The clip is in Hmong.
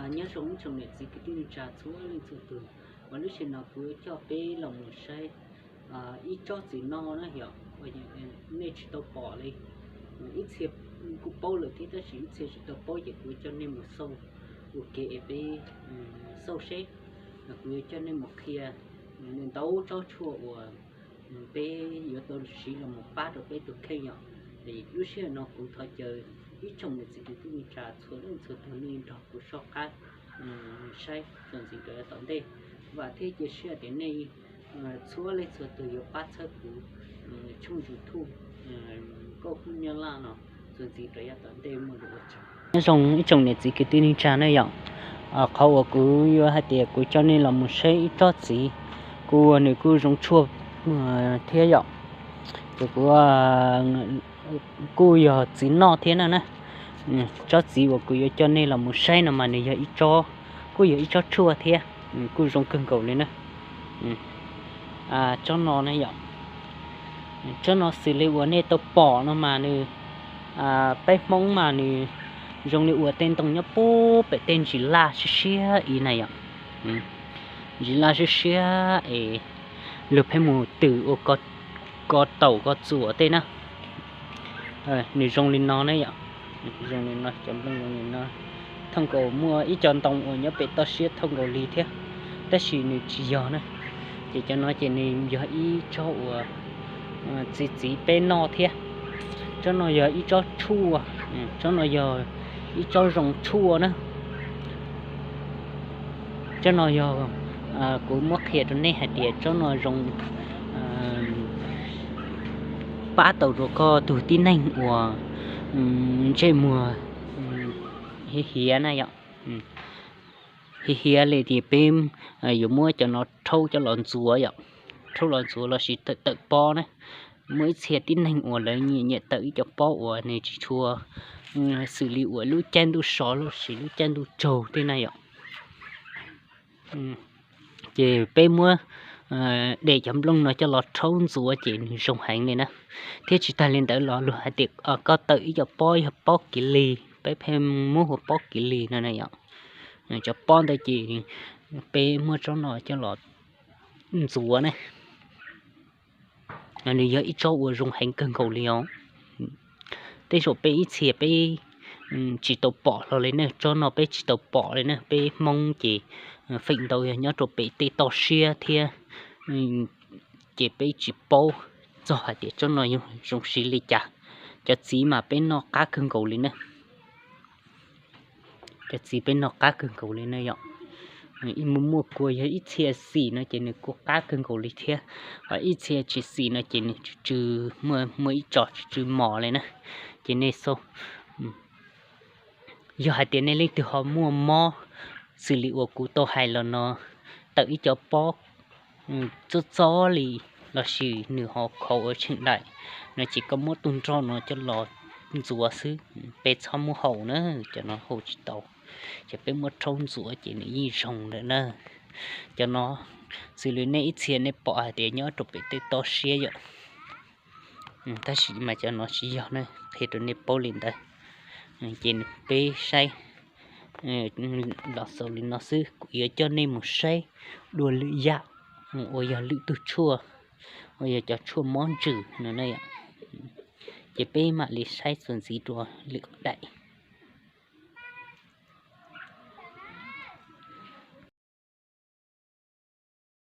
Nyob zoo ib tsoom niam txiv kwv tij neej tsa txhua leej txhua tus, uas lub sij hawm no kuv yuav coj peb los mus saib ib tsob txiv no na yom, nej tsis tau pom li. Ib txhia kuj paub lawm thiab tab sis ib txhia tsis tau paub ces kuv yuav coj nej mus xauj ua ke es peb xauj seb, kuv yuav coj nej mus qhia ntau tsob tshuaj uas peb yuav tau siv los mus pab rau peb tus kheej yom. Lub sij hawm no kuv thov caw ib tsoom niam txiv kwv tij neej tsa txhua leej txhua tus nej nrog kuv soj qab saib txuas ntxiv rau yav tom ntej. Vam thiab cia siab tias nej txhua leej txhua tus yuav pab txhawb kuv tshooj YouTube Nkauj Hmoob Nyab Laj no txuas ntxiv rau yav tom ntej muaj lus ua tsaug. Nyob zoo ib tsoom niam txiv kwv tij neej tsa na yom, qhov uas kuv yuav hais tias kuv coj nej los mus saib ib tsob txiv, kuj nws kuj zoo tshuaj thiab yom, ces kuv kuj yog txiv noj thiab na na. Tsob txiv uas kuv yuav coj nej los mus saib no mas nws yog ib tsob, kuj yog ib tsob tshuaj thiab, kuj zoo kawg nkaus li na. Tsob no na yom, tsob no xws li uas nej tau pom no mas nws, peb Hmoob mas nws zoo li uas tej ntoo nyob puag pem tej ntsis laj siab siab ib na yom. Ntsis laj siab siab es luag pheej mus twm ua ko taum ko txuas tej na. Nws zoo li no na yom, zoo li no, cov nplooj zoo li no. Thooj nkaus muaj ib co ntoo uas nyob pem toj siab thooj nkaus li thiab, tab sis nws tsis yog na. Ces cov no ces nws yog ib tsob uas txiv txiv peb noj thiab. Tsob no yog ib tsob tshuaj, tsob no yog ib tsob zoo tshuaj na. Tsob no yog, kuv muab qhia rau nej hais tias tsob no zoo pab tau rau koj tus tib neeg uas ntsej muag hiav hiav na yom. Hiav hiav li ces peb yuav muab cov no rhaub coj los ntxuav yom, rhaub los ntxuav lossis tawm tawm pob na. Muaj ib txhia tib neeg uas lawv nyiam nyiam tawm ib co pob uas nws tsis tshua xws li uas lub caij ntuj so lossis lub caij ntuj tsaug tej na yom. Ces peb muab de cov nplooj no coj los rhaub ntxuav ces nws zoo heev li na. Thiab tsis tag li ntawd los luag hais tias koj tawm ib co pob yog pob kiv lig, peb pheej muab hu ua pob kiv lig no na yom. Cov pob ntawd ces peb muab tsob no coj los ntxuav ne. Nws yog ib tsob uas zoo heev kawg nkaus li os. Tej zaum peb ib txhia peb tsis tau pom hlo li ne, tsob no peb tsis tau pom li ne, peb Hmoob ces feem ntau yog nyob rau pem tej toj siab thiab, ces peb tsis paub txog hais tias tsob no yog zoo siv li cas. Cov txiv mas peb noj qab kawg nkaus li ne. Cov txiv peb noj qab kawg nkaus li ne yom. Ib muaj muaj kua yog ib txhia xim no ces nws kuj qab kawg nkaus li thiab, ho ib txhia tsis xim no ces nws tsw tsw, muaj muaj ib tso tsw tsw mos li na. Ces nej xauj, yog hais tias nej leej twg ho muaj mob xws li uas kuv tau hais los no, tawm ib co pob txob txob li lossis nws ho khov ua tsheej daim no ces koj muab tus nroj no coj los ntxuav xwb, peb txhob muab haus na, cov no haus tsis tau. Ces peb muab rhaub ntxuav ces nws yeej zoo lawm na. Cov no xws li nej ib txhia nej pom hais tias nyob rau pem tej toj siab yom, tab sis mas cov no tsis yog na, qhia rau nej paub li ntawd. Ces peb saib los xaus li no xwb, kuv yuav coj nej mus saib dua lwm yam uas yog lwm tug tshuaj, uas yog cov tshuaj mob ntsws no na. Ces peb mam li saib txuas ntxiv dua lwm daim.